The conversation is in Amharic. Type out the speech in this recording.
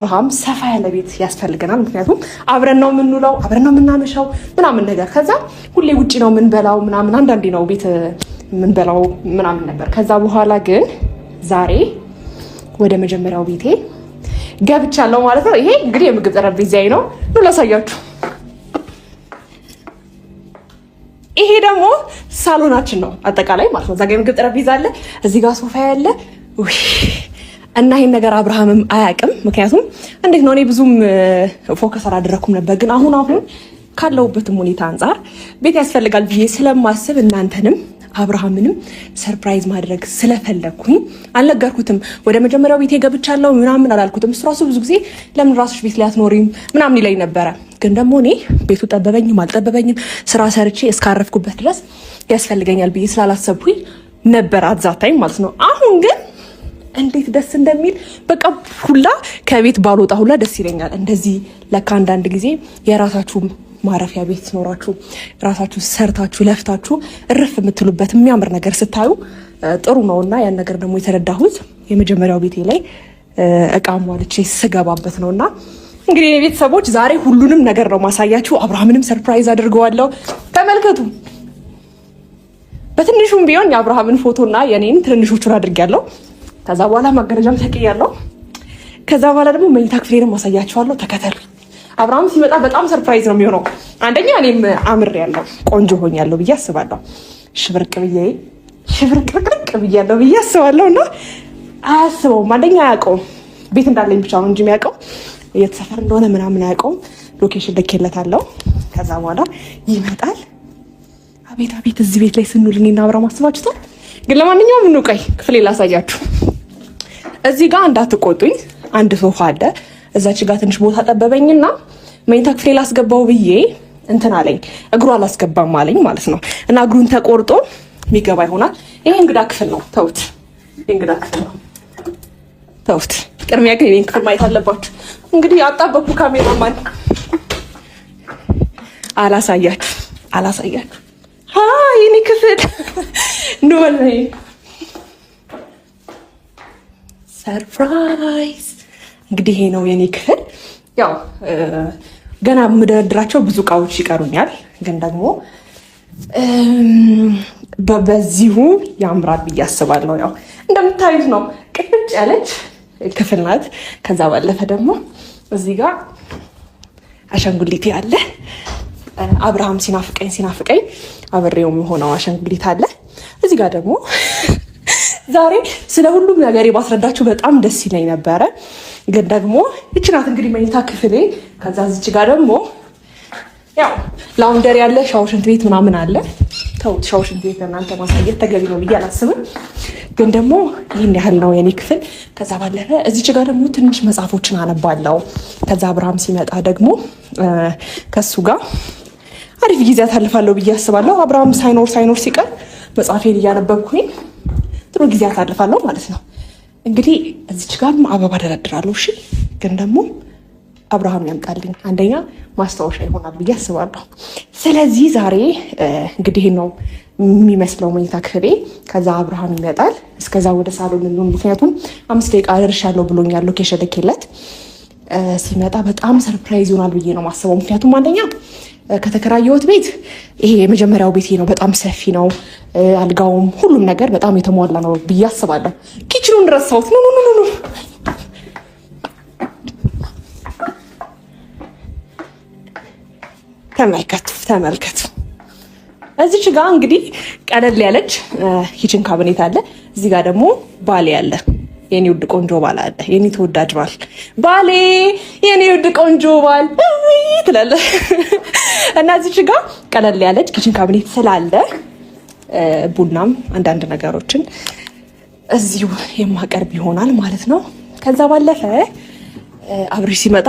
አብርሃም ሰፋ ያለ ቤት ያስፈልገናል። ምክንያቱም አብረን ነው የምንውለው፣ አብረን ነው የምናመሻው ምናምን ነገር። ከዛ ሁሌ ውጭ ነው የምንበላው ምናምን፣ አንዳንዴ ነው ቤት የምንበላው ምናምን ነበር። ከዛ በኋላ ግን ዛሬ ወደ መጀመሪያው ቤቴ ገብቻለሁ ማለት ነው። ይሄ እንግዲህ የምግብ ጠረጴዛዬ ነው። ኑ ላሳያችሁ። ይሄ ደግሞ ሳሎናችን ነው አጠቃላይ ማለት ነው። እዛ ጋ የምግብ ጠረጴዛ አለ፣ እዚህ ጋር ሶፋ ያለ እና ይሄን ነገር አብርሃምም አያውቅም። ምክንያቱም እንዴት ነው እኔ ብዙም focus አላደረኩም ነበር፣ ግን አሁን አሁን ካለሁበትም ሁኔታ አንጻር ቤት ያስፈልጋል ብዬ ስለማስብ እናንተንም አብርሃምንም surprise ማድረግ ስለፈለግኩኝ አልነገርኩትም። ወደ መጀመሪያው ቤቴ ገብቻለሁ ምናምን አላልኩትም። እሱ ራሱ ብዙ ጊዜ ለምን ራስሽ ቤት ላይ አትኖሪም ምናምን ይለኝ ነበረ። ግን ደግሞ እኔ ቤቱ ጠበበኝም አልጠበበኝም ስራ ሰርቼ እስካረፍኩበት ድረስ ያስፈልገኛል ብዬ ስላላሰብኩኝ ነበር at that time ማለት ነው። አሁን ግን እንዴት ደስ እንደሚል በቃ ሁላ ከቤት ባልወጣ ሁላ ደስ ይለኛል። እንደዚህ ለካ አንዳንድ ጊዜ የራሳችሁ ማረፊያ ቤት ሲኖራችሁ ራሳችሁ ሰርታችሁ ለፍታችሁ እርፍ የምትሉበት የሚያምር ነገር ስታዩ ጥሩ ነው እና ያን ነገር ደግሞ የተረዳሁት የመጀመሪያው ቤቴ ላይ እቃ ሟልቼ ስገባበት ነው። እና እንግዲህ ቤተሰቦች ዛሬ ሁሉንም ነገር ነው ማሳያችሁ። አብርሃምንም surprise አድርገዋለሁ። ተመልከቱ። በትንሹም ቢሆን የአብርሃምን ፎቶና የኔን ትንንሾቹን አድርጌያለሁ። ከዛ በኋላ መጋረጃም ሰቅያለሁ። ከዛ በኋላ ደግሞ መኝታ ክፍሌንም አሳያችኋለሁ። ተከተሉ። አብርሃም ሲመጣ በጣም surprise ነው የሚሆነው። አንደኛ እኔም አምሬያለሁ፣ ቆንጆ ሆኛለሁ ብዬ አስባለሁ። ሽብርቅ ብዬ ሽብርቅርቅርቅ ብያለሁ ብዬ አስባለሁ። እና አያስበውም። አንደኛ አያውቀውም፣ ቤት እንዳለኝ ብቻ ነው እንጂ የሚያውቀው የት ሰፈር እንደሆነ ምናምን አያውቀውም። location ልኬለታለሁ። ከዛ በኋላ ይመጣል። አቤት አቤት፣ እዚህ ቤት ላይ ስንውል እኔና አብርሃም አስባችሁታል። ግን ለማንኛውም እንውቀይ ክፍሌ ላሳያችሁ። እዚህ ጋር እንዳትቆጡኝ አንድ ሶፋ አለ። እዛች ጋር ትንሽ ቦታ ጠበበኝና መኝታ ክፍሌ ላስገባው ብዬ እንትን አለኝ፣ እግሩ አላስገባም አለኝ ማለት ነው። እና እግሩን ተቆርጦ የሚገባ ይሆናል። ይሄ እንግዳ ክፍል ነው፣ ተውት። እንግዳ ክፍል ነው፣ ተውት። ቅድሚያ ግን የኔን ክፍል ማየት አለባችሁ። እንግዲህ አጣበኩ። ካሜራማን አላሳያችሁ አላሳያችሁ። የኔ ክፍል ኑ surprise። እንግዲህ ይሄ ነው የኔ ክፍል። ያው ገና የምደረድራቸው ብዙ እቃዎች ይቀሩኛል፣ ግን ደግሞ በዚሁ ያምራል ብዬ አስባለሁ። ያው እንደምታዩት ነው፣ ቅጭ ያለች ክፍል ናት። ከዛ ባለፈ ደግሞ እዚህ ጋር አሻንጉሊቴ አለ። አብርሃም ሲናፍቀኝ ሲናፍቀኝ አብሬው የሆነው አሻንጉሊት አለ። እዚህ ጋር ደግሞ ዛሬ ስለ ሁሉም ነገር ባስረዳችሁ በጣም ደስ ይለኝ ነበረ። ግን ደግሞ ይቺ ናት እንግዲህ መኝታ ክፍሌ። ከዛ እዚች ጋር ደግሞ ያው laundry ያለ ሻወር፣ ሽንት ቤት ምናምን አለ። ተውት፣ ሻወር ሽንት ቤት ለእናንተ ማሳየት ተገቢ ነው ብዬ አላስብም። ግን ደግሞ ይህን ያህል ነው የኔ ክፍል። ከዛ ባለፈ እዚች ጋር ደግሞ ትንሽ መጽሐፎችን አነባለው። ከዛ አብርሃም ሲመጣ ደግሞ ከሱ ጋር አሪፍ ጊዜ አሳልፋለሁ ብዬ አስባለሁ። አብርሃም ሳይኖር ሳይኖር ሲቀር መጽሐፌን እያነበብኩኝ ጥሩ ጊዜ አሳልፋለሁ ማለት ነው። እንግዲህ እዚች ጋር አበባ ደረድራለሁ። እሺ፣ ግን ደግሞ አብርሃም ያምጣልኝ አንደኛ ማስታወሻ ይሆናል ብዬ አስባለሁ። ስለዚህ ዛሬ እንግዲህ ነው የሚመስለው መኝታ ክፍሌ። ከዛ አብርሃም ይመጣል። እስከዛ ወደ ሳሎን እንሁን፣ ምክንያቱም 5 ደቂቃ ደርሻለሁ ብሎኛል። location ልኬለት ሲመጣ በጣም surprise ይሆናል ብዬ ነው ማስበው። ምክንያቱም አንደኛ ከተከራየሁት ቤት ይሄ የመጀመሪያው ቤቴ ነው። በጣም ሰፊ ነው። አልጋውም ሁሉም ነገር በጣም የተሟላ ነው ብዬ አስባለሁ። kitchen ኑን ረሳሁት። No, no, no, no። ተመልከቱ፣ ተመልከቱ። እዚች ጋ እንግዲህ ቀለል ያለች kitchen cabinet አለ። እዚህ ጋር ደግሞ ባሌ አለ። የኔ ውድ ቆንጆ ባል አለ። የኔ ተወዳጅ ባል ባሌ፣ የኔ ውድ ቆንጆ ባል ትላለህ። እና እዚች ጋ ቀለል ያለች kitchen cabinet ስላለ ቡናም አንዳንድ ነገሮችን እዚሁ የማቀርብ ይሆናል ማለት ነው። ከዛ ባለፈ አብርሽ ሲመጣ